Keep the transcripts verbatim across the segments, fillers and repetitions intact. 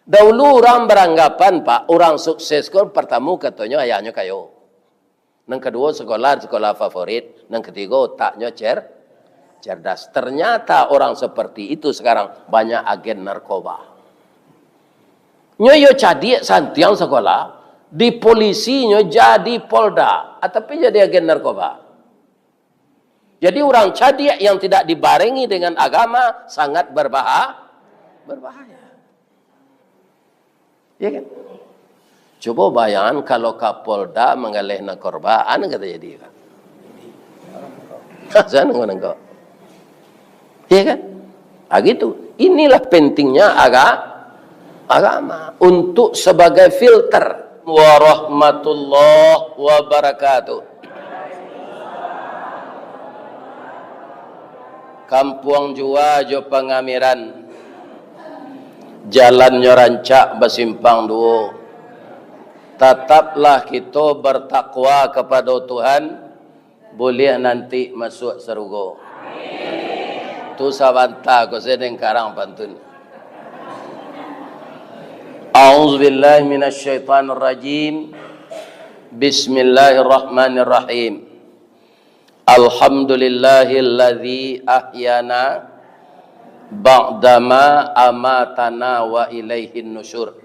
Dahulu urang baranggapan, Pak, urang sukses ko partamo katonyo ayahnyo kayo. Nan kaduo, sekolah, sekolah favorit. Nan katigo, otaknyo cer-, cerdas. Ternyata orang seperti itu sekarang banyak agen narkoba. Nyo iyo cadiak santiang sekolah, di polisi nyo jadi polda, ah, tapi jadi agen narkoba. Jadi urang cadiak yang tidak dibarengi dengan agama sangat berbaha-, berbahaya. Ya kan? Cubo bayangkan kalau Kapolda manggaleh narkoba, a nan ka tajadi, Pak? Asa nangko-nangko. Ya kan? Ah, gitu. Inilah pentingnya aga-, agama untuk sebagai filter. Warahmatullahi wabarakatuh. Kampuang juo jo pangamiran, jalannyo rancak basimpang duo. Tataplah kito bertakwa kapado Tuhan, buliah nanti masuak sarugo. Tu sabanta ko sadang karang pantun. A'udzubillahi minasyaitonirrajim. Bismillahirrahmanirrahim. Alhamdulillahilladzi ahyana ba'dama amatana wa ilaihin nusyur.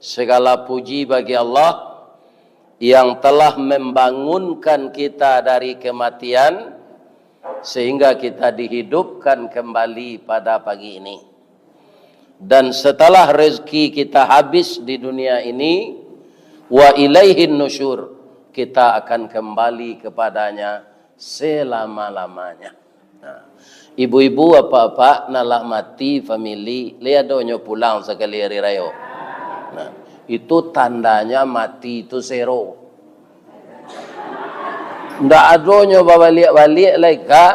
Segala puji bagi Allah yang telah membangunkan kita dari kematian, sehingga kita dihidupkan kembali pada pagi ini. Dan setelah rezeki kita habis di dunia ini, wa ilaihin nusyur, kita akan kembali kepada-Nya selama-lamanya. Nah, ibu-ibu, apak-apak, nan lah mati famili, lai adonyo pulang sakali ari rayo. Nah, itu tandanya mati itu sero. Ndak adonyo babaliak-baliak lai ka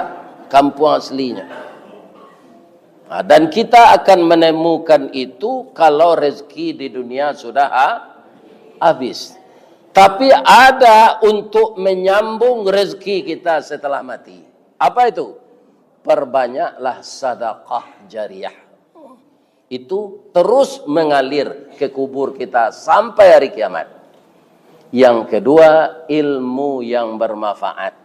kampuang aslinyo. Nah, dan kita akan menemukan itu kalau rezeki di dunia sudah ha-, habis. Tapi ada untuk menyambung rezeki kita setelah mati. Apa itu? Perbanyaklah sadakah jariah. Itu terus mengalir ke kubur kita sampai hari kiamat. Yang kedua, ilmu yang bermanfaat.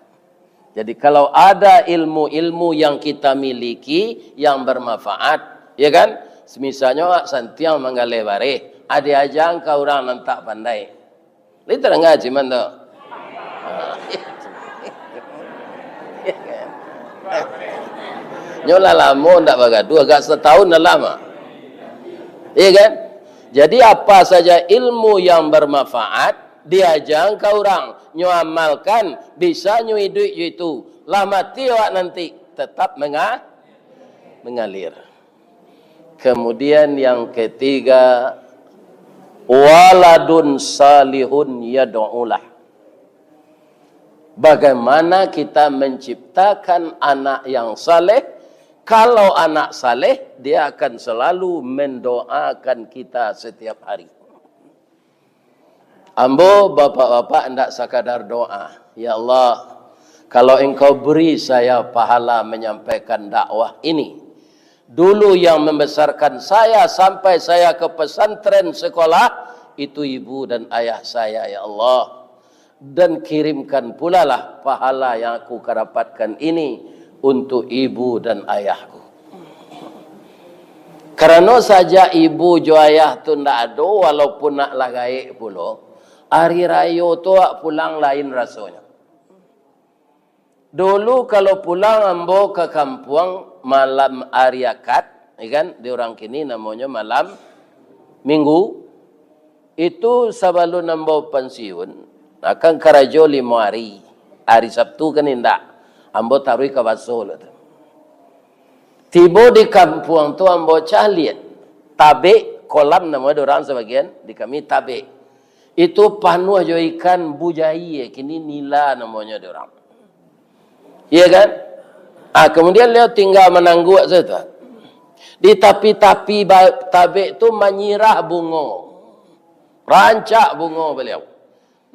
Jadi, kalau ada ilmu-ilmu yang kita miliki yang bermanfaat, ya kan? Misalnyo, awak santiang manggaleh bareh, ah, diaja ka urang nan tak pandai. Lai tadanga ciman tu? Nyo lah lamo ndak bagaduah, agak satahun lah lamo. Iya kan? Jadi, apa saja ilmu yang bermanfaat, diaja ka urang, nyo amalkan, bisa nyo iduik jo itu. Lah mati awak nanti, tetap menga-, mengalir. Kemudian yang ketiga, waladun salihun yad'ulah. Bagaimana kita menciptakan anak yang saleh? Kalau anak saleh, dia akan selalu mendoakan kita setiap hari. Ambo, bapak-bapak, ndak sakadar doa, "Ya Allah, kalau Engkau beri saya pahala menyampaikan dakwah ini, dulu yang membesarkan saya sampai saya ke pesantren sekolah, itu ibu dan ayah saya, ya Allah. Dan kirimkan pulalah pahala yang aku kadapatkan ini untuk ibu dan ayahku." Karano sajak ibu jo ayah tu ndak ado, walaupun nak lah gaek pulo, ari rayo tu awak pulang lain rasonyo. Dulu kalau pulang ambo ka kampuang malam ari Akad, ya kan, di urang kini namonyo malam Minggu, itu sabalun ambo pansiun, akan karajo limo ari. Ari Sabtu kan indak, ambo taruih ka baso lo tu. Tibo di kampuang tu ambo caliak tabek, kolam namo di urang sabagian, di kami tabek. Itu panuah jo ikan bujaie, kini nila namonyo di urang. Iya kan? Ah, kemudian baliau tinggal manangguak sajo tu. Di tapi-tapi ba-, tabek tu manyirah bungo. Rancak bungo baliau.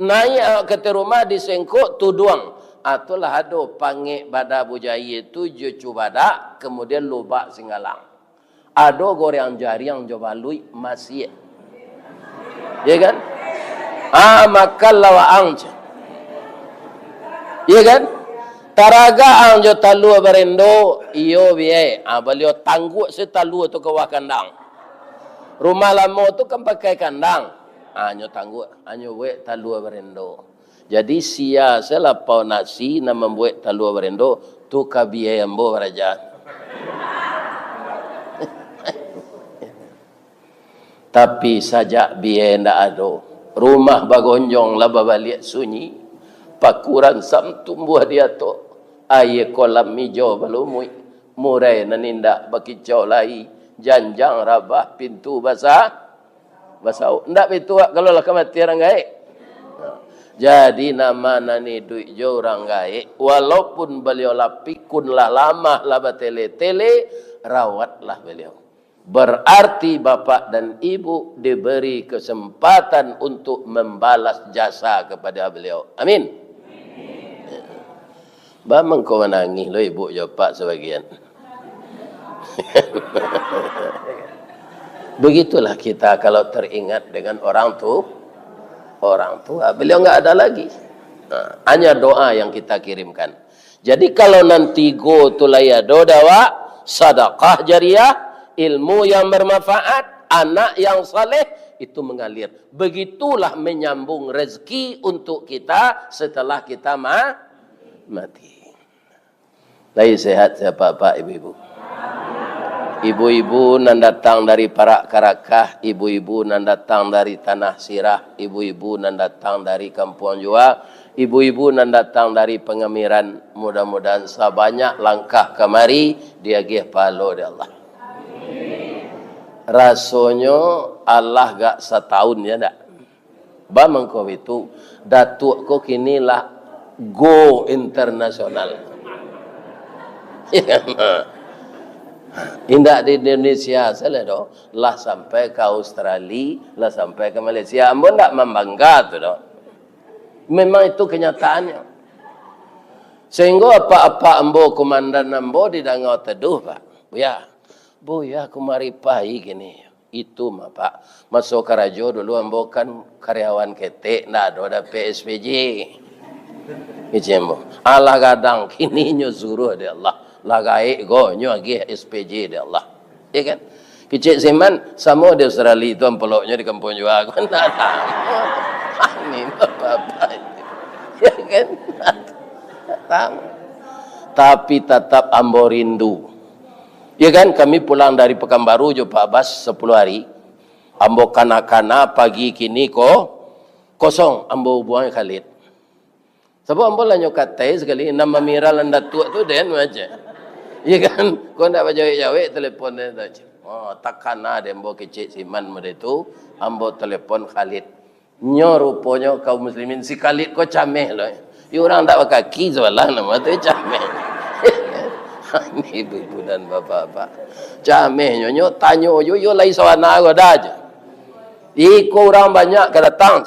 Naiak awak ka ateh rumah, disengkok, tuduang. Ah, tu lah ado pangek bada bujaie tu jo cubadak, kemudian lubak singgalang. Ado goreng jariang jo baluik masiak. Iya kan? Ah, makanlah waang, ceh. Iya kan? Taragak ang jo talua barendo, iyo biai. Ah, baliau tangguak se talua tu ka bawah kandang. Rumah lamo tu kan pakai kandang. Ah, nyo tangguak, anyo buek talua barendo. Jadi, sia se lapau nasi nan mambuek talua barendo, tu ka biai ambo baraja. Tapi sajak biai ndak ado, rumah bagonjong lah babaliak sunyi, paku ransam tumbuah di atok, aia kolam mijo balumuik, murai nan indak bakicau lai, janjang rabah pintu basa-, basauk. Ndak bitu, kalau lah ka mati urang gaek. Jadi, nama nan iduik jo urang gaek, walaupun baliau lah pikun, lah lamah, lah batele-tele, rawatlah baliau. Berarti bapak dan ibu diberi kesempatan untuk membalas jasa kepada beliau. Amin. Ba mangko manangih lo ibu jo pak sabagian. Begitulah kita kalau teringat dengan orang tu, orang tua. Beliau nggak ada lagi. Nah, hanya doa yang kita kirimkan. Jadi, kalau nan tigo tu lai ado dek awak, sadakah jariah, ilmu yang bermanfaat, anak yang saleh, itu mengalir. Begitulah menyambung rezeki untuk kita setelah kita ma-, mati. Lai sehat se apak-apak, ibu-ibu? Ibu-ibu nan datang dari Parak Karakah, ibu-ibu nan datang dari Tanah Sirah, ibu-ibu nan datang dari Kampuang Jua, ibu-ibu nan datang dari Pangamiran, mudah-mudahan sabanyak langkah kamari diagiah pahalo dek Allah. Rasonyo alah gak satahun, ya ndak? Ba mangko itu, Datuak ko kini lah go internasional. Indak di Indonesia sajo doh, lah sampai ka Australia, lah sampai ka Malaysia. Ambo ndak mambangga tu doh. Memang itu kenyataannya. Sehingga apak-apak ambo, komandan ambo didanga teduh, Pak. Buya, Buya, kumari pai kini. Itu mah, Pak. Maso karajo dulu ambo kan karyawan ketek, ndak ado dapek S P J. Kecek ambo. Alah gadang, kini nyo suruah dek Allah. Lah gaek go, nyo agiah S P J dek Allah. Ya kan? Kecek Siman, samo di Australia tu ampuloknyo di Kampuang Jua. Ko ndak tamo. Ini bapak-bapak itu. Ya kan? Ndak tamo. Tapi tatap ambo rindu. Ya kan, kami pulang dari Pekanbaru jo Pak Bas sapuluah hari. Ambo kana-kana pagi kini ko, kosong, ambo hubuangi Khalid. Sabab ambo lah nyo katai sakali, nan mamiral nan Datuak tu den aja. Ya kan, ko ndak bajawek-jawek telepon den tu aja. Oh, takana dek ambo kecek Siman mode tu, ambo telepon Khalid. Nyo ruponyo kaum muslimin, si Khalid ko cameh lo. Yo urang ndak bakaki sabalah namo tu cameh. Ini ibu-ibu dan bapak-bapak. Camehnyo, nyo tanyo yo, yo lai sawana ko dah aja. Iko urang banyak ka datang.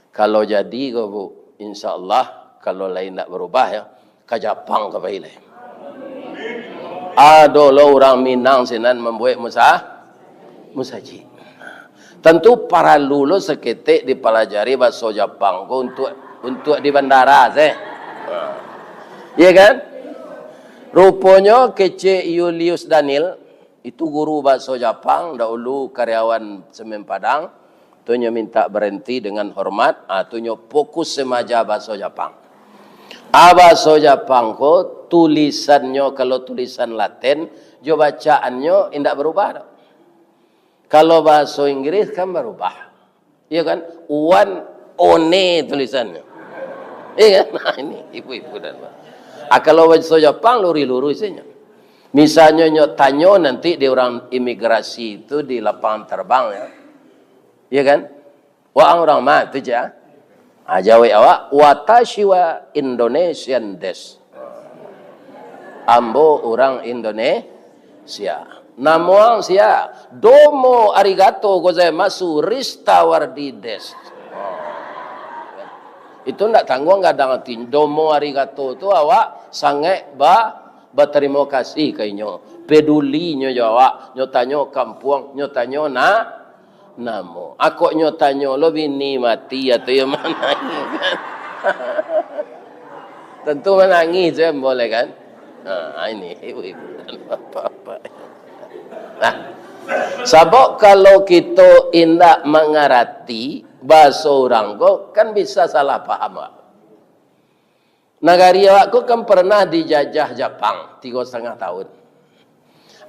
Kalau jadi ko, Bu, insya Allah, kalau lai ndak barubah ya, ka Japang ka pai lai. Ado lo urang Minang sinan mambuek musa-, musajik. Tantu paralu lo saketek dipalajari baso Japang ko untuak, untuak di bandara se. Ya kan? Ruponyo kecek Julius Daniel, itu guru baso Japang, dahulu karyawan Semen Padang, tu nyo mintak barenti dengan hormat, ah, tu nyo fokus semaja baso Japang. Ah, baso Japang ko tulisannyo, kalau tulisan Latin, jo bacaannyo indak barubah doh. Kalau baso Inggris kan barubah. Iya kan? One, one tulisannyo. Iya kan? Nah, ini ibu-ibu dan bapak. Ah, kalau baso Japang lurih-lurih saja. Misalnyo nyo tanyo nanti di urang imigrasi tu di lapangan terbang ya. Iya kan? Waang urang ma tu ja. Ah, jawek awak, "Watashi wa Indonesian des." Ambo urang Indonesia. Namo ang sia? Domo arigato gozaimasu, Rista Wardi des. Itu ndak tangguang gadang ati. Domo arigato tu awak sangaik ba-, batarimo kasih ka inyo. Pedulinyo jo awak, nyo tanyo kampuang, nyo tanyo na-, namo. Akok nyo tanyo lo bini mati atau yo manangih, kan? Tentu manangih je, boleh, kan? Nah, ini ibu-ibu dan bapak-bapak. Nah, sabab kalau kito indak mangarati bahaso urang ko, kan bisa salah paham, Pak. Nagari awak ko kan pernah dijajah Japang tigo satangah tahun.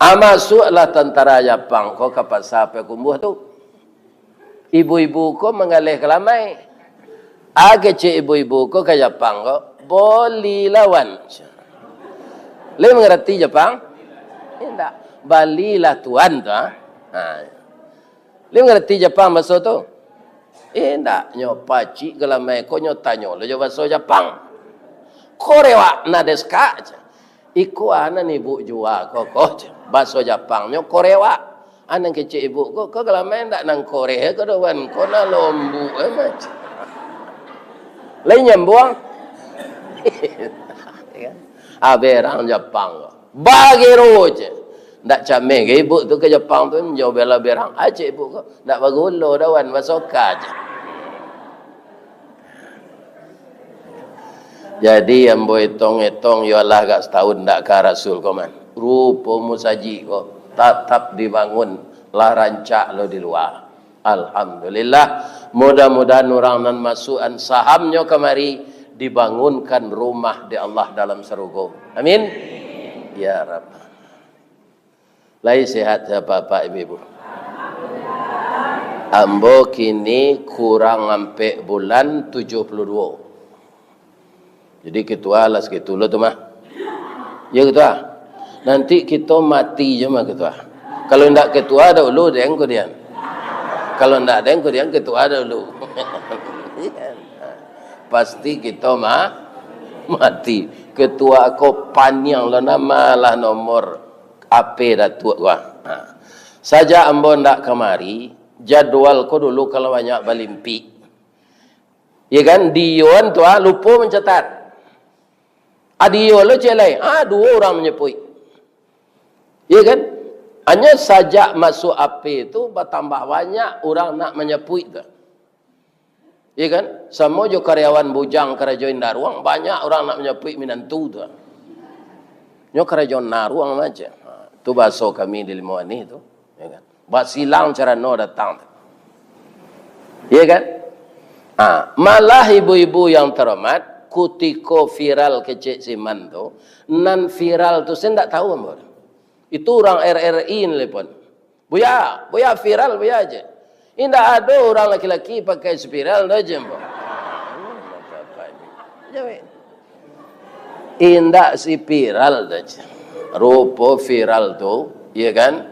Ah, masuaklah tantara Japang ko ka pasa Payakumbuah tu. Ibu-ibu ko manggaleh ka lamai. Ah, kecek ibu-ibu ko ka Japang ko, "Bolilah, wan." Lai mangarati Japang? Indak. "Balilah, tuan," tu, ah. Ha. Lai mangarati Japang baso tu? Indak, nyo pacik ka lamai ko, nyo tanyo lo jo baso Japang. "Korewa nan desu ka?" Iko a nan ibu jua ko, ko, baso Japangnyo korewa. A nan kecek ibu ko, ko ka lamai ndak nan koreh ko doh, wan, ko nan lombuak, eh, macam. Lai nyambuang? Ah, berang Japang ko. Bagero je. Ndak cameh ka ibu tu ka Japang tu, jo bela berang. Ah, cek ibu ko. Ndak bagulo doh, wan, basoka je. Jadi, ambo etong-etong, yo lah agak satahun ndak ka Rasul ko, man. Rupo musajik ko tatap dibangun, lah rancak lo di lua. Alhamdulillah. Mudah-mudahan urang nan masuakan sahamnyo kamari, dibangunkan rumah di Allah dalam sarugo. Amin. Ya Rabbal. Lai sehat, bapak-bapak, ibu-ibu? Ambo kini kurang ampek bulan, tujuah puluah duo. Jadi ketua lah sakitu lo tu mah. Ya, ketua. Nanti kito mati je mah, ketua. Kalau ndak ketua dahulu, deng kudian. Kalau ndak deng kudian, ketua dahulu. Pasti kito mah mati. Ketua ko paniang lo, namo lah nomor H P Datuak ko. Ha. Sajak ambo ndak kamari, jadwal ko dulu kalau banyak balimpik. Ya kan? Dion tu, ah, lupo mancatat. Ah, dio lo cek lai. Ah, duo urang manyapuik. Ya kan? Hanya sajak masuk H P tu, batambah banyak urang nak manyapuik tu. Ya kan? Samo jo karyawan bujang karajo indaruang, banyak urang nak manyapuik minantu tu. Nyo karajo naruang macam. Ha, tu bahaso kami di Limo Anih tu. Ya kan? Basilang carano datang tu. Ya kan? Ha, malah ibu-ibu yang terhormat, kutiko viral kecek Siman tu, nan viral tu, saya ndak tahu ambo. Itu urang R R I nelpon. "Buya, Buya, viral, Buya," je. Indak ado urang laki-laki pakai spiral, dah je, ambo. Jawek. Indak spiral, dah je. Rupo viral tu, ya kan?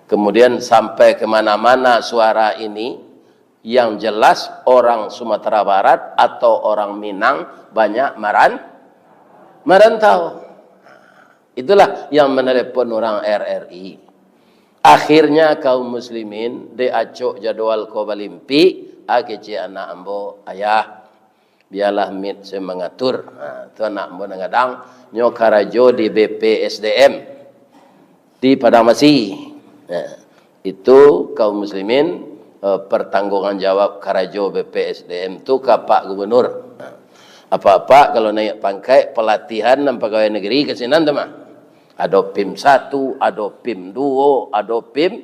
Kemudian sampai ke mana-mana suara ini, yang jelas orang Sumatera Barat atau orang Minang banyak maran-, marantau. Itulah yang menelepon urang R R I. Akhirnya kaum muslimin, dek acok jadwal ko balimpik, ah, kecek anak ambo, "Ayah, bialah mit se mangatur." Ha, tu anak ambo nan gadang, nyo karajo di B P S D M di Padang Basi. Ha, itu kaum muslimin, eh, pertanggungan jawab karajo B P S D M tu ka Pak Gubernur. Ha, apak-apak kalau naiak pangkaik, pelatihan nan pegawai negeri ka sinan tu mah. Ado P I M satu, ado P I M duo, ado P I M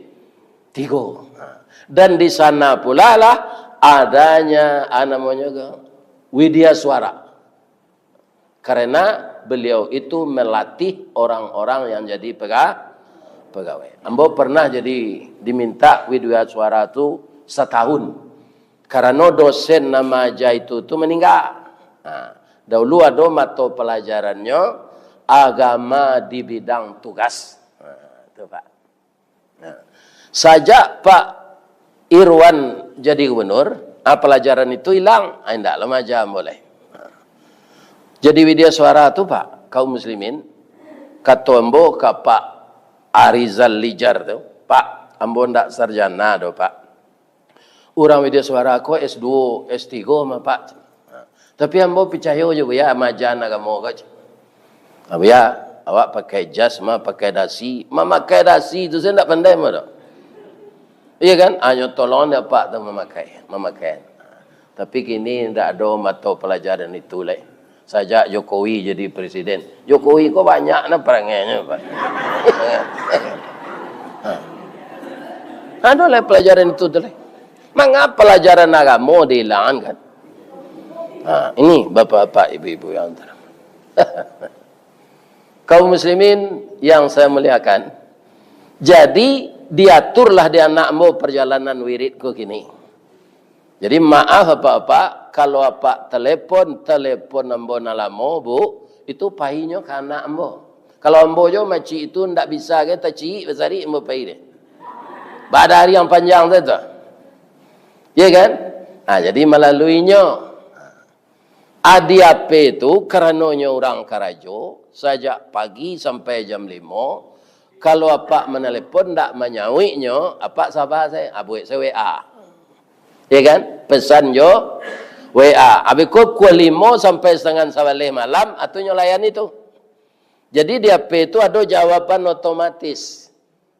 tigo. Ha. Dan di sana pula lah adanya, ah, namonyo ko, Widya Suara. Karena beliau itu melatih orang-orang yang jadi pega-, pegawai. Ambo pernah jadi diminta Widya Suara tu satahun. Karano dosen nan maaja itu tu maningga. Ha. Dahulu ado mato pelajarannyo agama di bidang tugas. Ha, tu, Pak. Nah, sajak Pak Irwan jadi gubernur, ah, pelajaran itu hilang, ah, indak lah maaja ambo lai. Nah, jadi Widya Suara tu, Pak, kaum muslimin, kato ambo ka Pak Arizal Lijar tu, "Pak, ambo ndak sarjana doh, Pak. Urang Widya Suara ko S duo, S tigo mah, Pak. Nah, tapi ambo picayo jo Buya maaja agamo ko." "Ah, Buya, Awak pakai jas, mah pakai dasi. Mamakai dasi tu sajo ndak pandai mah doh. Iya kan? Hanyo tolong dek apak tu mamakai, mamakai. Tapi kini ndak ado mato palajaran itu lai. Sajak Jokowi jadi presiden. Jokowi ko banyak nah parangainyo, Pak. Ha. Ado lai palajaran itu tu lai. Manga palajaran agamo diilangan kan? Ha, ini bapak-bapak, ibu-ibu yang terhormat. Kaum muslimin yang saya muliakan, jadi diaturlah di anak ambo perjalanan wirid ko kini. Jadi maaf apak-apak, kalau apak telepon, telepon ambo nan lamo, Bu, itu painyo ka anak ambo. Kalau ambo jo macik itu ndak bisa gai taciik basarik ambo pai deh. Bada hari yang panjang tu. Ya kan? Nah, jadi malaluinyo. Adi Ape tu, karano nyo urang karajo, sajak pagi sampai jam limo, kalau apak manelepon ndak manyauiknyo, apak saba sae, ah, buek sae W A. Ya kan? Pesan jo W A. Abih ko pukua limo sampai satangah sabaleh malam, atu nyo layani tu. Jadi di Ape tu ado jawaban otomatis.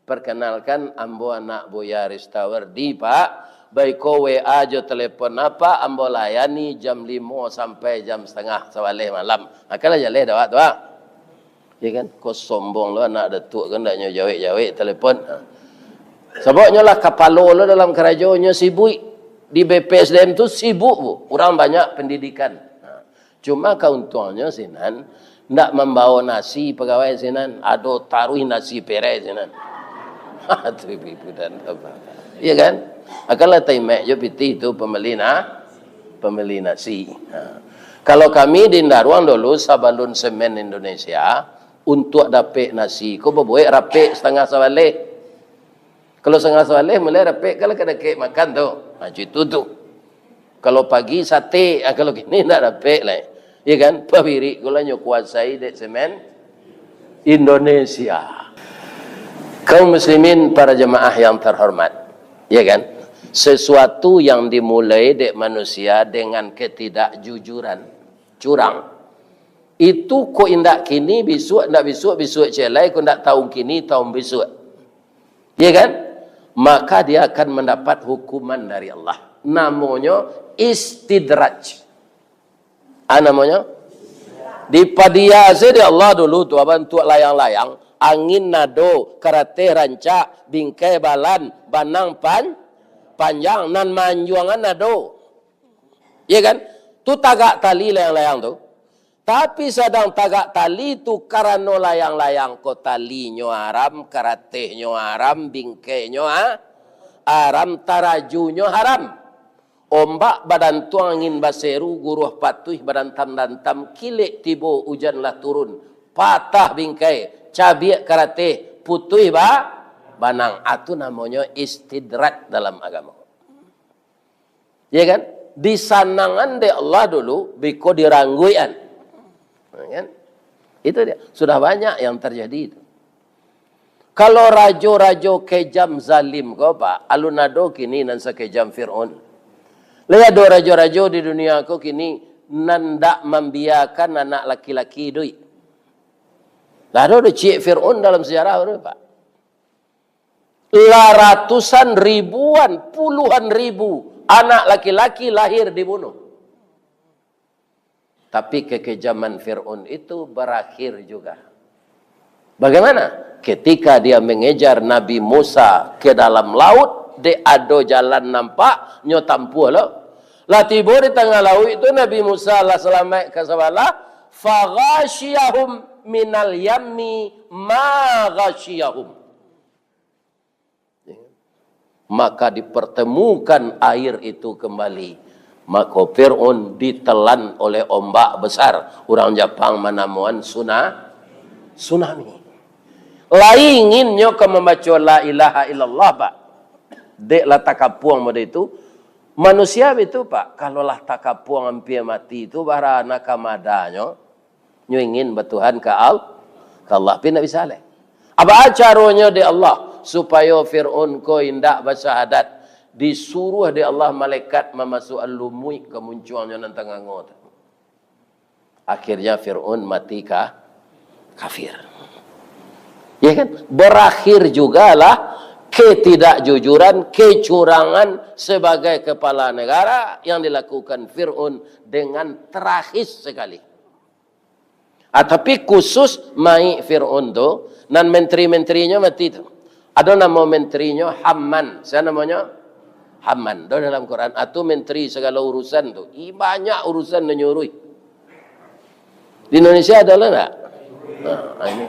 Perkenalkan, ambo anak Buya Ristawardi, Pak. Baiko W A jo telepon apak, ambo layani jam limo sampai jam satangah sabaleh malam. Akanlah jaleh dek awak tu, Pak. Ya kan? Ko sombong lo anak datuak kan, ndak nyo jawek-jawek telepon. Ha. Sabab nyo lah kapalo lo dalam karajo, nyo sibuik. Di B P S D M tu sibuk, Bu. Urang banyak pendidikan. Ha. Cuma kauntuangnyo sinan, ndak mambawa nasi pagawai sinan, ado taruih nasi pereh sinan. Tu ibu-ibu dan bapak. Iya kan? Akanlah taimak jo pitih tu pambali na-, pambali nasi. Ha. Kalau kami di Indaruang dulu, sabalun Semen Indonesia, untuak dapek nasi ko babuek rapek satangah sabaleh. Kalau satangah sabaleh mulai rapek, kalau ka dakek makan tu. Ha, cam itu tu. Kalau pagi sate, ah, kalau kini ndak dapek lai. Ya kan? Pabirik ko lah nyo kuasai dek Semen Indonesia. Kaum muslimin, para jemaah yang terhormat. Ya kan? Sesuatu yang dimulai dek manusia dengan ketidakjujuran, curang. Itu ko indak kini, bisuak, ndak bisuak, bisuak ciek lai, ko ndak tahun kini, tahun bisuak. Ya kan? Maka dia akan mendapat hukuman dari Allah. Namonyo istidraj. Ah, namonyo? Dipadia se dek Allah dulu tu, bantuak layang-layang, angin nado, karateh rancak, bingkai balan, banang pan-, panjang, nan manjuangan nado. Ya kan? Tu tagak tali layang-layang tu. Tapi sadang tagak tali tu, karano layang-layang ko talinyo aram, karatehnyo aram, bingkainyo a-, aram, tarajunyo haram. Ombak badantuang, angin baseru, guruah patuih badantam-dantam, kilek tibo ujan lah turun, patah bingkai, cabiak karateh, putuih ba-, banang. Atu namonyo istidraj dalam agamo. Ya kan? Disanangan dek Allah dulu, biko dirangguikan. Ya kan? Itu dia. Sudah banyak yang terjadi itu. Kalau rajo-rajo kejam zalim ko, Pak, alun ado kini nan sakejam Fir'aun. Lai ado rajo-rajo di dunia ko kini nan ndak mambiakan anak laki-laki iduik. Lah ado do ciek Fir'aun dalam sejarah tu, Pak. Lah ratusan ribuan, puluhan ribu anak laki-laki lahir dibunuh. Tapi kekejaman Fir'aun itu berakhir juga. Bagaimana? Ketika dia mengejar Nabi Musa ke dalam laut, dek ado jalan nampak, nyo tampuah lo. Lah tibo di tangah lauik tu, Nabi Musa lah salamaik ka sabalah, faghashiyahum minal yammi ma ghashiyahum. Maka dipertemukan air itu kembali. Maka Fir'aun ditelan oleh ombak besar. Urang Japang manamoan suna-, tsunami. Lai inginnyo ka mambaco la ilaha illallah, Pak. Dek lah takapuang model itu. Manusia itu, Pak, kalau lah takapuang ampia mati tu, bara na ka madanyo. Nyo ingin batuhan ka Al-, ka Allah, tapi ndak bisa lai. Apa caronyo dek Allah supayo Fir'aun ko indak basyahadat? Disuruah dek Allah malaikat mamasuakan lumuik ka muncuangnyo nan tangango tu. Akhirnya Fir'aun mati ka-, kafir. Ya kan? Berakhir jugalah ketidakjujuran, kecurangan sebagai kepala negara yang dilakukan Fir'aun dengan tragis sekali. Ah, tapi khusus maik Fir'aun tu, nan menteri-menterinyo mati tu. Ado namo menterinyo Haman. Sia namonyo? Haman. Do dalam Quran. Atu menteri segala urusan tu. Ih, banyak urusan nan nyuruh. Di Indonesia ado lah ndak? Nah, ini.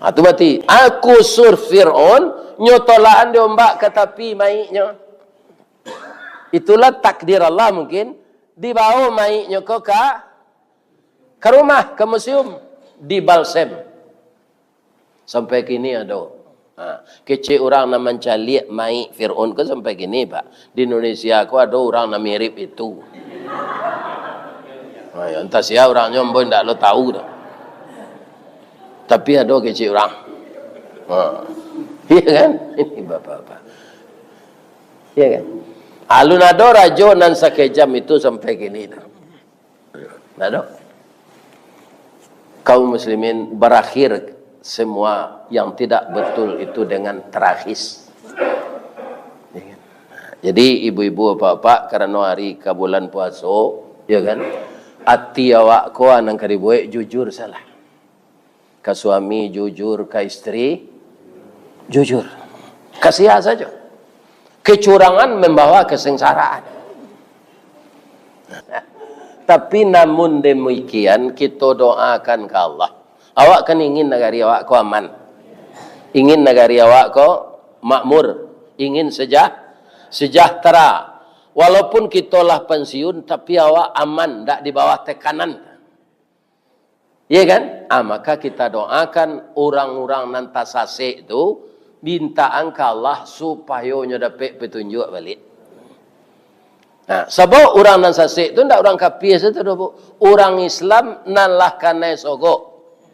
Atu mati. Aku sur Fir'aun, nyo tolakan di ombak ka tapi maiknyo. Itulah takdir Allah mungkin. Dibawa maiknyo ko ka, ka rumah, ka museum, dibalsem. Sampai kini ado. Ha, kecek urang nan mancaliak maik Fir'aun ko sampai kini, Pak. Di Indonesia ko ado urang nan mirip itu. Ha, ya, entah sia urangnyo, ambo indak lo tahu doh. Tapi ado kecek urang. Ha. Iya kan? Ini bapak-bapak. Iya kan? Alun ado rajo nan sakejam itu sampai kini tu. Ndak ado. Kaum muslimin, berakhir semua yang tidak betul itu dengan tragis. Ya kan? Jadi, ibu-ibu, bapak-bapak, karano hari ka bulan puaso, ya kan? Ati awak ko nan ka dibuek jujur salah. Ka suami jujur, ka istri jujur. Ka sia sajo. Kecurangan membawa kesengsaraan. Tapi namun demikian, kito doakan ka Allah. Awak kan ingin nagari awak ko aman. Ingin nagari awak ko makmur. Ingin sejah-, sejahtera. Walaupun kito lah pensiun, tapi awak aman, ndak di bawah tekanan. Iya kan? Ah, maka kita doakan urang-urang nan tasasek tu, mintaan ka Allah supayo nyo dapek petunjuk baliak. Nah, sabab urang nan sasek tu ndak urang kapia sajo doh, Bu. Urang Islam nan lah kanai sogok.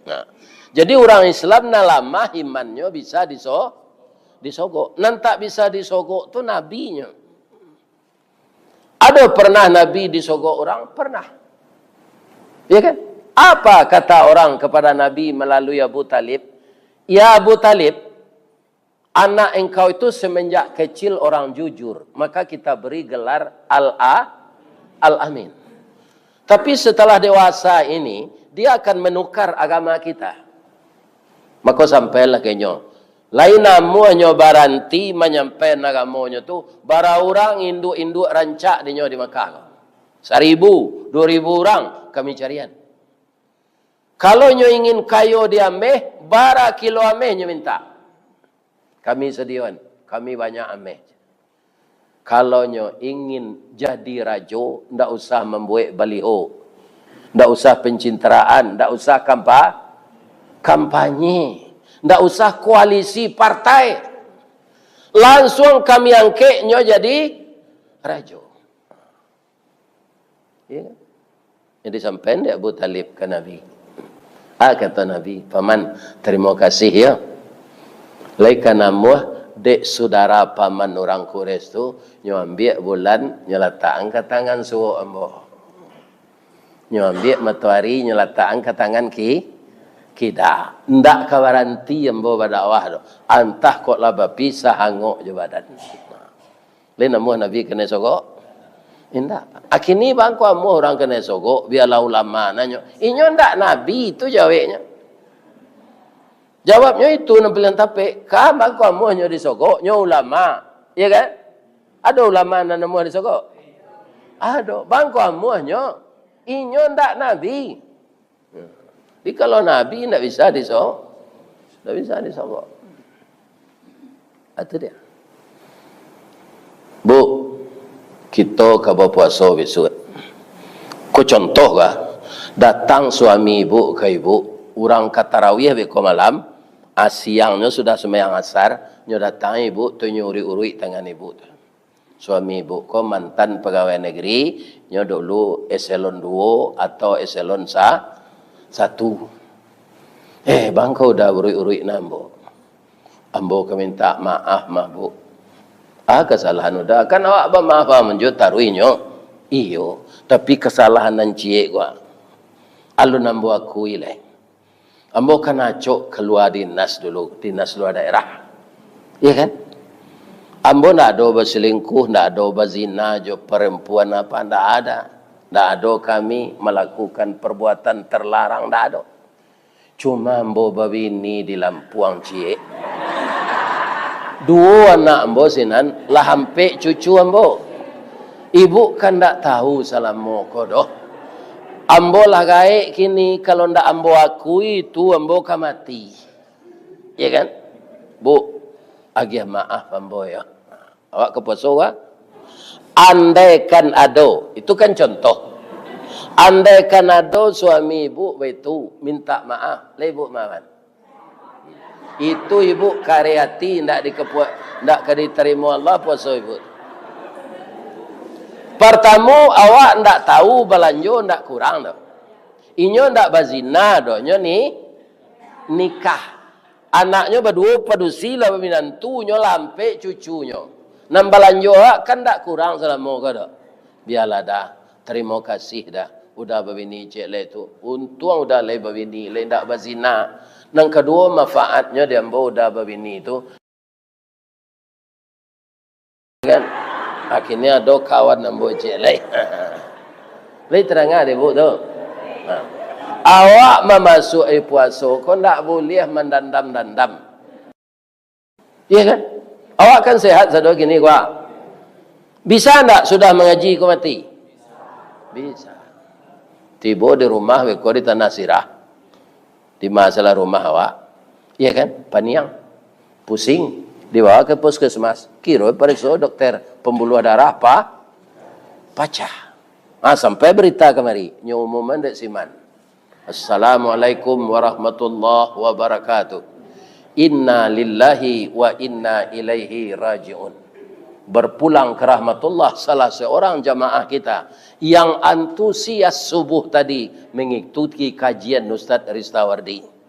Nah, jadi urang Islam nan lamah imannyo bisa diso-, disogok. Nan tak bisa disogok tu nabinyo. Ado pernah Nabi disogok urang? Pernah. Ya kan? Apa kata orang kepada Nabi melalui Abu Talib? "Ya Abu Talib, anak engkau itu semenjak kecil orang jujur, maka kita beri gelar Al-A-, Al-Amin. Tapi setelah dewasa ini, dia akan menukar agama kita." Mako sampailah ka inyo, "Lai namuah nyo baranti manyampaian agamonyo tu, bara urang induak-induak rancak dinyo di Makkah ko? Saribu, duo ribu urang kami carian. Kalau nyo ingin kayo di ameh, bara kilo ameh nyo mintak. Kami sadioan, kami banyak ameh." Kalau nyo ingin jadi rajo, ndak usah mambuek baliho, ndak usah pencitraan, ndak usah kampa-, kampanye, ndak usah koalisi partai. Langsuang kami angkek nyo jadi rajo. Ya. Jadi, sampaian dek Abu Talib ka Nabi. Ah, kato Nabi, "Paman, tarimo kasih, yo. Lai ka namuah dek sudara paman urang Quraisy tu, nyo ambiak bulan, nyo latakan ka tangan suok ambo. Nyo ambiak matoari, nyo latakan ka tangan ki-, kida. Ndak ka baranti ambo badakwah doh. Antah kok lah bapisah angok jo badan." Lai namuah Nabi kanai sogok? Indak. Akini bangko amuah urang kanai sogok, bialah ulama nanyo. Inyo ndak Nabi, itu jaweknyo. Jawabnyo itu nan paliang tapek. Ka bangko amuah nyo disogok, nyo ulama. Iya kan? Ado ulama nan namuah disogok? Ado. Bangko amuah nyo, inyo ndak Nabi. Jadi, kalau Nabi ndak bisa diso-, ndak bisa disogok. Itu dia. Bu, kito ka bapuaso bisuak. Ko contoh ka, datang suami ibu ka ibu, urang ka tarawih beko malam, ah, siangnyo sudah sumbayang asar, nyo datang ibu tu, nyo uruik-uruik tangan ibu tu. Suami ibu ko mantan pagawai negeri, nyo dulu eselon duo atau eselon sa-, satu. "Eh, bangko udah uruik-uruik nah, Mbok. Ambo ka mintak maaf mah, Bu." "Ah, kasalahan udah. Kan awak bamaaf-maaf manjo taruih nyo." "Iyo, tapi kasalahan nan ciek ko, ah. Alun ambo akui lai. Ambo kan acok kalua dinas dulu, dinas lua daerah. Iya kan? Ambo ndak ado baselingkuh, ndak ado bazina jo parampuan apa, ndak ada. Ndak ado kami malakukan parbuatan tarlarang, ndak ado. Cuma ambo babini di Lampuang ciek. Duo anak ambo sinan, lah ampek cucu ambo. Ibuk kan ndak tahu salamo ko doh. Ambo lah gaek kini, kalau ndak ambo akui tu, ambo ka mati. Iya kan? Buk, agiah maaf ambo yo. Awak ka puaso ka? Andaikan ado, itu kan contoh. Andaikan ado suami ibuk baitu, minta maaf, lah ibuk maafan? Itu ibuk kareh ati, ndak dikepua-, ndak ka ditarimo Allah puaso ibuk. Partamo, awak ndak tahu balanjo ndak kurang doh. Inyo ndak bazina doh, nyo ni nikah. Anaknyo baduo padusi lah baminantu, nyo lah ampek cucunyo. Nan balanjo awak kan ndak kurang salamo ko doh. Bialah dah, tarimo kasih dah. Udah babini ciek lai tu. Untuang udah lai babini, lai ndak bazina. Nan kaduo, manfaatnyo di ambo udah babini tu. Kan? Akhirnyo ado kawan ambo ciek lai. Lai tarang dek ibuk tu. Nah. Awak mamasuak-i puaso ko ndak buliah mandandam-dandam. Iya kan? Awak kan sehat sado kini ko. Bisa ndak sudah mangaji ko mati? Bisa. Tibo di rumah beko di tanah sirah. Di masalah rumah awak. Iya kan? Paniang. Pusing. Dibawa ka puskesmas. Kiro pareso dokter. Pembuluh darah pa-, pacah. Ah, sampai berita kamari. Nyo umuman dek siman. Assalamualaikum warahmatullahi wabarakatuh. Inna lillahi wa inna ilaihi raji'un. Berpulang ke rahmatullah salah seorang jamaah kita yang antusias subuh tadi mengikuti kajian Ustaz Ristawardi.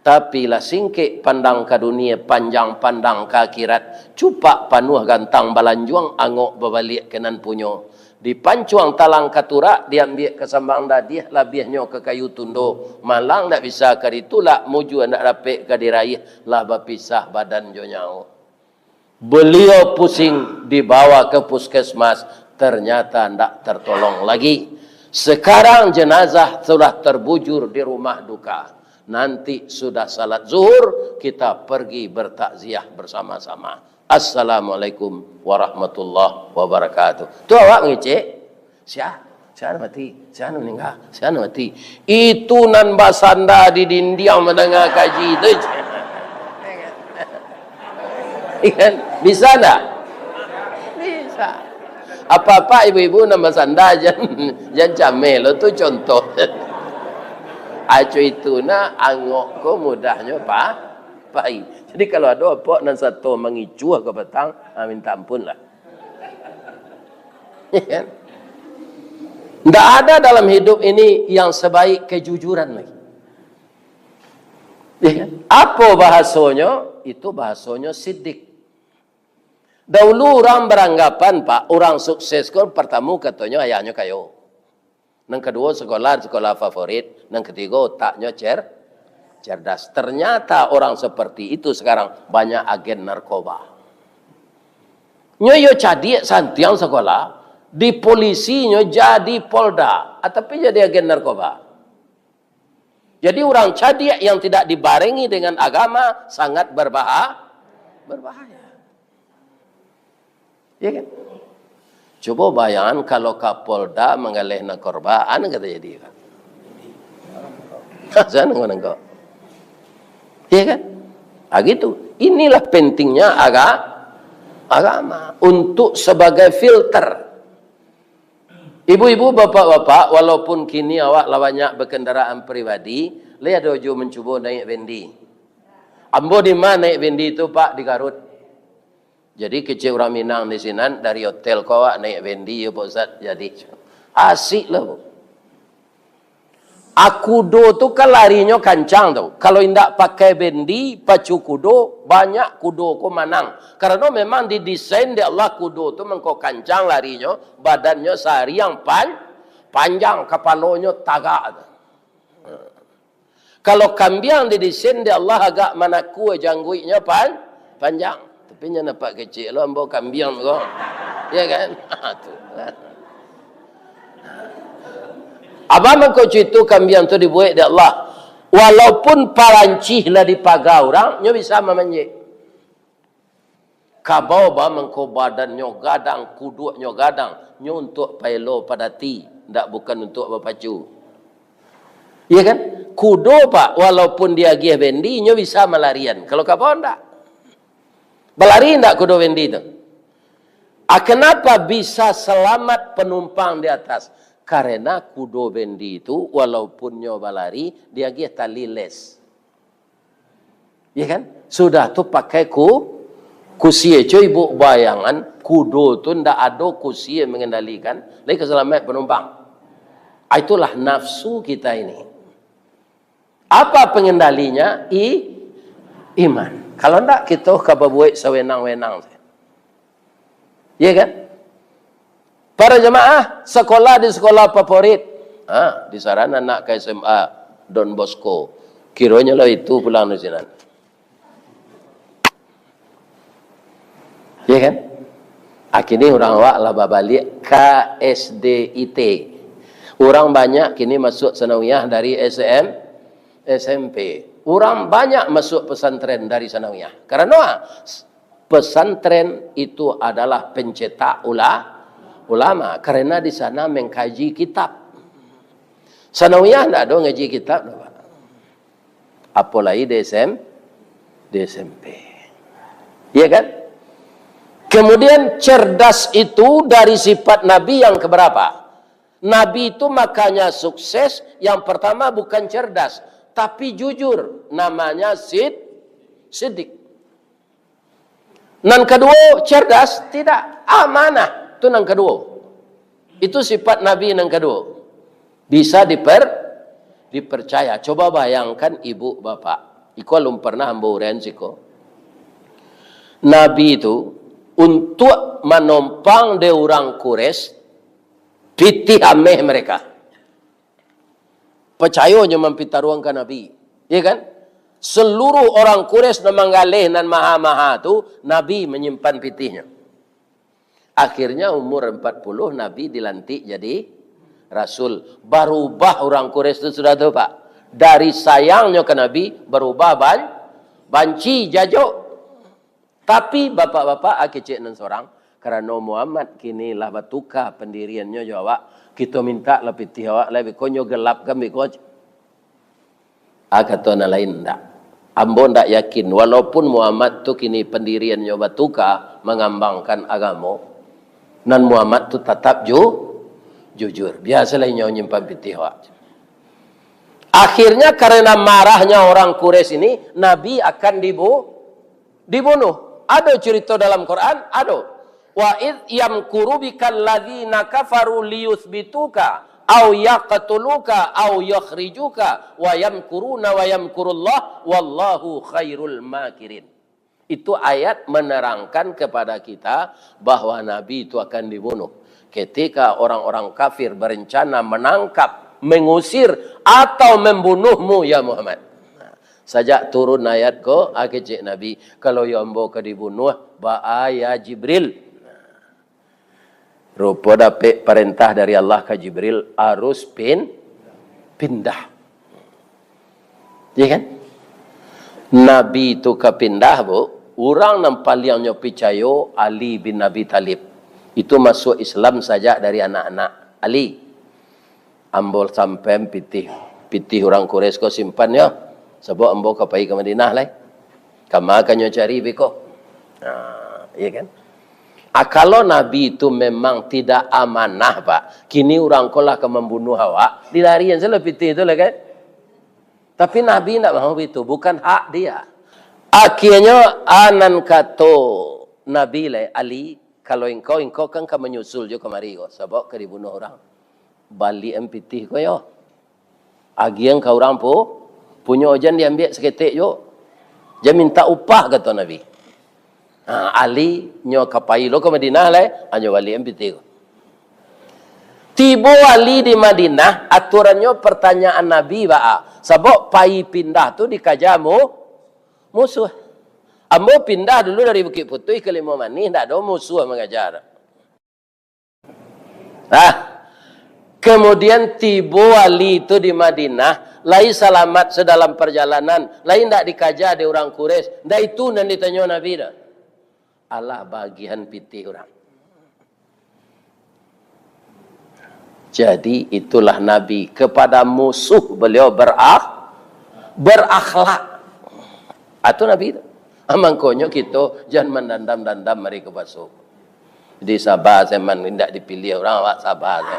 Tapi lah singkek pandang ka dunia, panjang pandang ka akhirat, cupak panuah gantang balanjuang, angok babaliak ka nan punyo. Dipancuang talang katurak, diambiak ka sambang dadiah, labiahnyo ka kayu tundo. Malang ndak bisa ka ditulak, mujua ndak dapek ka diraih, lah bapisah badan jo nyawo. Beliau pusing, dibawa ke puskesmas, ternyata ndak tertolong lagi. Sekarang jenazah sudah terbujur di rumah duka. Nanti sudah salat zuhur, kita pergi bertakziah bersama-sama. Assalamualaikum warahmatullahi wabarakatuh. Tu awak mangecek, sia, sia nan mati, sia nan maningga, sia nan mati. Itu nan basanda di dindiang mandanga kaji tu. Iya kan? Bisa ndak? Bisa. Apa-apa ibu-ibu nan basanda, jan, jan cameh lo, tu contoh. Aco itu nah, angok ko mudahnyo pa-, pai. Jadi kalau ado apok nan sato mangicuah ka patang, ah, minta ampun lah. Iya kan? Ndak ada dalam hidup ini yang sebaik kejujuran lagi. Iya kan? Apo bahasonyo? Itu bahasonyo sidik. Dahulu urang baranggapan, Pak, urang sukses ko partamo katonyo ayahnyo kayo. Nan kaduo, sekolah, sekolah favorit. Nan katigo, otaknyo cer-, cerdas. Ternyata orang seperti itu sekarang banyak agen narkoba. Nyo iyo cadiak santiang sekolah, di polisi nyo jadi polda, ah, tapi jadi agen narkoba. Jadi, urang cadiak yang tidak dibarengi dengan agama sangat berbaha-, berbahaya. Ya kan? Cubo bayangkan kalau Kapolda manggaleh narkoba, a nan ka tajadi, kan? Asa nangko-nangko. Ya kan? Ah, gitu. Inilah pentingnya aga-, agama untuk sebagai filter. Ibu-ibu, bapak-bapak, walaupun kini awak lah banyak bakandaraan pribadi, lai ado juo mancubo naiak bendi. Ambo di ma naiak bendi tu, Pak? Di Garut. Jadi, kecek urang Minang di sinan, dari hotel ko awak naiak bendi, yo, Pak Ustaz, jadi. Asik lah, Bu. A, kudo tu kan larinyo kancang tu. Kalau indak pakai bendi, pacu kudo, banyak kudo ko manang. Karano memang didesain dek Allah kudo tu mangko kancang larinyo, badannyo sariang pan-, panjang, kapalonyo tagak tu. Kalau kambiang didesain dek Allah agak manakua, jangguiknyo pan-, panjang. Tapi nyo nampak kecik lo ambo kambiang ko. Ya kan? Tu. Apo mangko cuitu kambiang tu dibuek dek Allah? Walaupun parancih lah dipaga urang, nyo bisa mamanjek. Kabau ba mangko badannyo gadang, kuduaknyo gadang, nyo untuak paelo padati, ndak bukan untuak bapacu. Iya kan? Kudo, Pak, walaupun diagiah bendi, nyo bisa malarian. Kalau kabau ndak. Balari ndak kudo bendi tu? Ah, kenapa bisa selamat penumpang di atas? Karena kudo bendi tu, walaupun nyo balari, diagiah tali les. Ya kan? Sudah tu pakai ku-, kusie. Cubo bayangan, kudo tu ndak ado kusie mengendalikan, lai ka salamaik panumpang. Ah, itulah nafsu kita ini. Apa pengendalinya? I-, iman. Kalau ndak, kita ka babuek sawenang-wenang. Ya kan? Para jamaah, sekolah di sekolah favorit. Ha, di Saran anak ka S M A Don Bosco. Kironyo lah itu pulang di sinan. Ya kan? Ah, kini urang awak lah babaliak ka S D I T. Urang banyak kini masuk sanawiyah dari S M, S M P. Urang banyak masuk pesantren dari sanawiyah. Karano, ah, pesantren itu adalah pencetak ula-, ulama, karena di sana mengkaji kitab. Sanawiyah ndak ado ngaji kitab, doh, Pak. Apolai di S M, di S M P. Iya kan? Kemudian, cerdas itu dari sifat Nabi yang keberapa? Nabi itu makanya sukses, yang pertama bukan cerdas, tapi jujur, namanya sid-, sidik. Nan kaduo, cerdas, tidak, amanah. Itu nan kaduo. Itu sifat Nabi nan kaduo. Bisa diper-, dipercaya. Coba bayangkan ibu bapak. Iko alun pernah ambo uraian siko. Nabi tu, untuak manompang dek urang Quraisy, pitih ameh mereka. Pacayo nyo mampitaruang ka Nabi. Iya kan? Seluruh orang Quraisy nan manggaleh nan maha-maha tu, Nabi manyimpan pitihnyo. Akhirnya umur empat puluh, Nabi dilantik jadi rasul. Barubah urang Quraisy tu sudah tu, Pak. Dari sayangnyo ka Nabi, barubah ban-, banci, jajok. Tapi, bapak-bapak, ah, kecek nan sorang, karano Muhammad kini lah batuka pandiriannyo jo awak, kito mintak lah pitih awak lai, beko nyo gelapkan beko. Ah, kato nan lain, ndak. Ambo ndak yakin, walaupun Muhammad tu kini pandiriannyo batuka, mangambangkan agamo, nan Muhammad tu tatap ju-, jujur. Biasalah inyo nyimpan pitih awak. Akhirnya, karena marahnya orang Quraisy ini, Nabi akan dibu-, dibunuh. Ado curito dalam Quran? Ado. "Wa idh yamkuru bikal ladzina kafaru liyutsbituka au yaqtuluka au yukhrijuka wa yamkuruna wa yamkurullah wallahu khairul makirin." Itu ayat menerangkan kepada kita bahwa Nabi itu akan dibunuh. Ketika orang-orang kafir berencana menangkap, mengusir, atau membunuhmu, ya Muhammad. Sajak turun ayat ko, ah, kecek Nabi, "Kalau yo ambo ka dibunuh, baa ya Jibril?" Rupo dapek parentah dari Allah ka Jibril, harus pin-, pindah. Ya kan? Nabi tu ka pindah, Bu. Urang nan paliang nyo picayo, Ali bin Abi Thalib. Itu masuk Islam sajak dari anak-anak. Ali. Ambo sampaian pitih, pitih urang Quraisy ko simpan yo, sabab ambo ka pai ka Madinah lai. Kama ka nyo cari beko. Nah, iya kan? Ah, kalau Nabi tu memang tidak amanah, Pak, kini urang ko lah ka mambunuh awak, dilarian sajolah pitih tu lah kan? Tapi Nabi ndak mau itu, bukan hak dia. Akhirnyo, ah, nan kato Nabi lai, "Ali, kalau engkau, engkau kan ka manyusul jo kamari ko, sabab ka dibunuh urang." Baliakan pitih ko yo. Agiahan ka urang pu-, punyo, jan diambiak saketek juo. Jan mintak upah, kato Nabi. Ha, Ali nyo ka pai lo ka Madinah lai, ha, nyo baliakan pitih ko. Tibo Ali di Madinah, aturannyo pertanyaan Nabi baa. Sabab pai pindah tu dikaja mu-, musuh. Ambo pindah dulu dari Bukik Putuih ka Limau Manih, ndak ado musuh mangaja. Ah, kemudian tibo Ali tu di Madinah, lai salamat sadalam parjalanan, lai ndak dikaja dek urang Quraisy. Ndak itu nan ditanyo Nabi doh. Alah bagian pitih urang. Jadi, itulah Nabi, kepada musuh beliau berah-, berakhlak. Itu Nabi tu. Ah, mangkonyo kito jan mandandam-dandam ari ka puaso. Jadi, saba se man, indak dipiliah urang, awak saba se.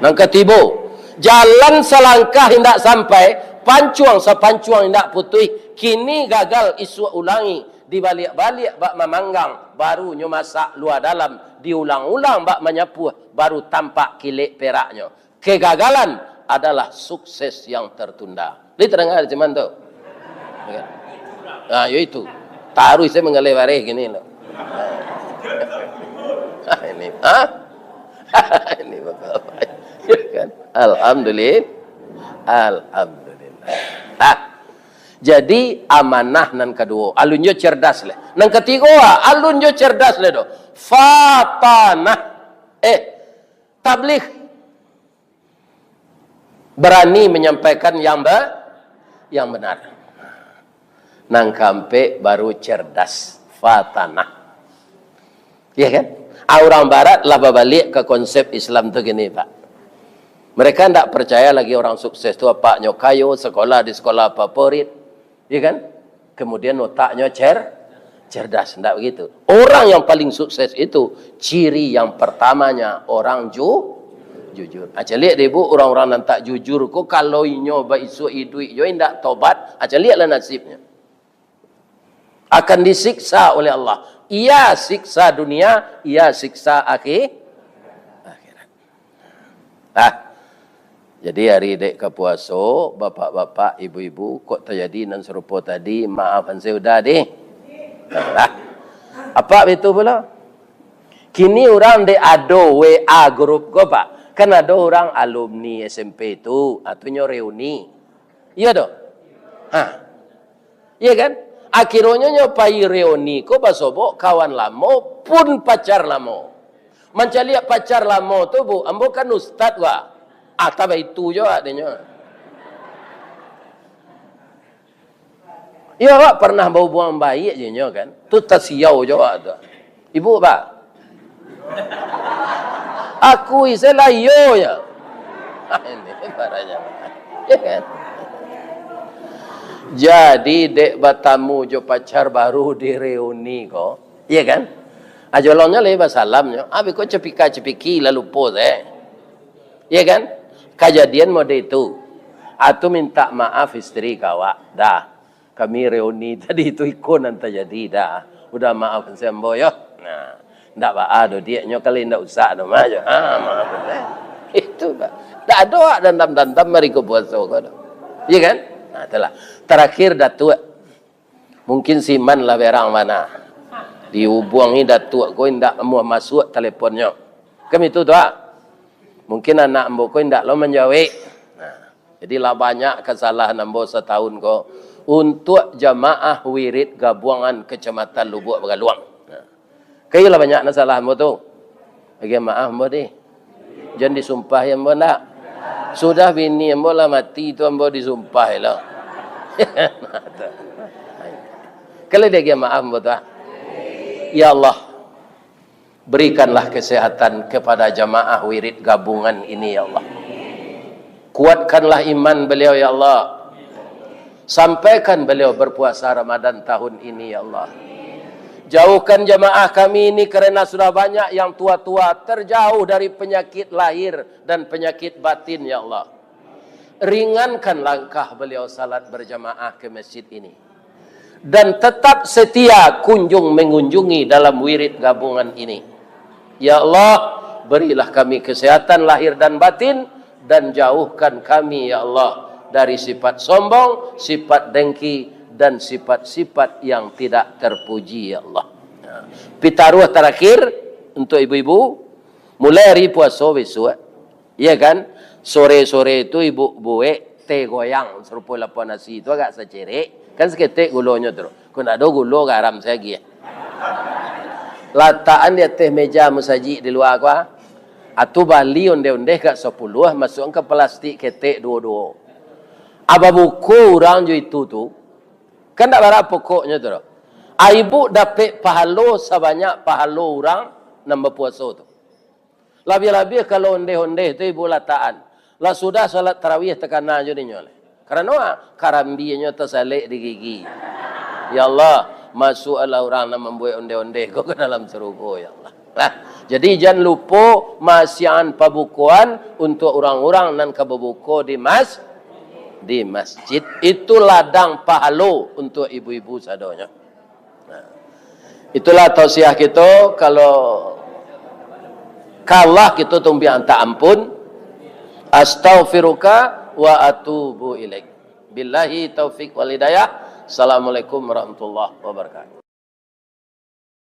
Nan katibo, jalan salangkah indak sampai, pancuang sapancuang indak putuih, kini gagal isuak ulangi, dibaliak-baliak bak mamanggang, baru nyo masak lua dalam, diulang-ulang bak manyapuah, baru tampak kilek peraknyo. Kegagalan adalah sukses yang tertunda. Lai tadanga di siman tu? Ya kan? Nah, yo itu. Taruih se manggaleh bareh kini lo. Ah, ini, ha? Ini bapak-bapak. Ya kan? Alhamdulillah. Alhamdulillah. Ah. Jadi, amanah nan kaduo, alun jo cerdas leh. Nan katigo, ah, alun jo cerdas leh doh. Fatanah. Eh, tabligh. Barani manyampaikan yang ba-, yang banar. Nan kaampek baru cerdas, fatanah. Iya kan? Ah, urang barat lah babaliak ka konsep Islam tu kini, Pak. Mereka ndak percaya lagi orang sukses tu apaknyo kayo, sekolah di sekolah favorit. Iya kan? Kemudian otaknyo cer-, cerdas, ndak begitu? Orang yang paling sukses itu, ciri yang pertamanya orang ju-, jujur. Ah, caliak deh, Bu, orang-orang nan tak jujur ko, kalau inyo baisuak iduik jo indak tobat, ah, caliaklah nasibnyo. Akan disiksa oleh Allah. Iya siksa dunia, iya siksa akhi-, akhirat. Ah, jadi ari dek ka puaso, bapak-bapak, ibu-ibu, kok tajadi nan sarupo tadi, maafan sajo udah deh. Nah, apak bitu pulo. Kini urang dek ado W A grup ko, Pak. Kan ado urang alumni S M P tu, ah, tu nyo reuni. Iya doh? Ha. Iya kan? Akhironyo nyo pai reuni ko basobok kawan lamo pun pacar lamo. Mancaliak pacar lamo tu, Bu, ambo kan ustad, wah. Ah, tabaitu jo adonyo. Iyo, awak pernah bahubuangan baiak jo inyo kan? Tu tasiau jo awak tu. Ibu, Pak. Aku ise lah iyo ya. Ini baranya. Ya kan? Jadi, dek batamu jo pacar baru di reuni ko. Iya kan? Ajolongnyo lai basalamnyo. Abih ko cepika-cepiki lah lupo se. Iya kan? Kajadian mode itu. Atu minta maaf istri ka awak. Dah. Kami reuni tadi tu iko nan tajadi dah. Udah maaf se ambo yo. Nah, ndak baa doh diak nyo kali ndak usah doh mah jo. Ha, maaf se. Itu bah. Ndak ado awak dandam-dandam mari ko puaso ko doh. Iya kan? Nah, itulah. Terakhir Datuak. Mungkin siman lah berang mana. Dihubuangi Datuak ko indak amuah masuak teleponnyo. Kan itu tu ah. Mungkin anak ambo ko indak lo manjawek. Nah, jadi lah banyak kasalahan ambo satahun ko untuak jamaah wirid gabuangan Kecamatan Lubuak Bagaluang. Nah, kaiyolah banyak nan salah ambo tu. Agiah maaf ambo deh. Jan disumpahi ambo ndak. Sudah bini ambo lah mati tu ambo disumpahi lo. Kalau diagiah maaf ambo tu ah. Ya Allah, berikanlah kesehatan kepada jamaah wirid gabungan ini, ya Allah. Kuatkanlah iman beliau, ya Allah. Sampaikan beliau berpuasa Ramadan tahun ini, ya Allah. Jauhkan jamaah kami ini karena sudah banyak yang tua-tua terjauh dari penyakit lahir dan penyakit batin, ya Allah. Ringankan langkah beliau salat berjamaah ke masjid ini. Dan tetap setia kunjung mengunjungi dalam wirid gabungan ini. Ya Allah, berilah kami kesehatan lahir dan batin, dan jauhkan kami, ya Allah, dari sifat sombong, sifat dengki, dan sifat-sifat yang tidak terpuji, ya Allah. Pitaruah terakhir untuk ibu-ibu, Mulai ari puaso bisuak, iya kan, sore-sore tu ibu buek teh goyang sarupo lapau nasi tu agak sacerek, kan saketek gulonyo tu. Kok ndak ado gulo, garam sajo agiah. Latakan di ateh meja musajik di lua ko, ah. Atu bali ondeh-ondeh agak sapuluah, masuakan ka palastik ketek duo-duo. Ah, babuko urang jo itu tu, kan ndak bara pokoknyo tu doh. Ah, ibu dapek pahalo sabanyak pahalo urang nan bapuaso tu. Labiah-labiah kalau ondeh-ondeh tu ibu latakan. Lah sudah salat tarawih takana jo dinyo lai. Karano, ah, karambinyo tasalek di gigi. Ya Allah, masuaklah urang nan mambuek ondeh-ondeh ko ka dalam sarugo, ya Allah. Nah, jadi jan lupo maasiakan pabukoan untuak urang-urang nan ka babuko di mas-, di masjid. Itu ladang pahalo untuak ibu-ibu sadonyo. Nah, itulah tausiah kito, kalau kalah kito tumbiang tak ampun. Astaghfiruka wa atubu ilaik. Billahi taufik wal hidayah. Assalamualaikum warahmatullahi wabarakatuh.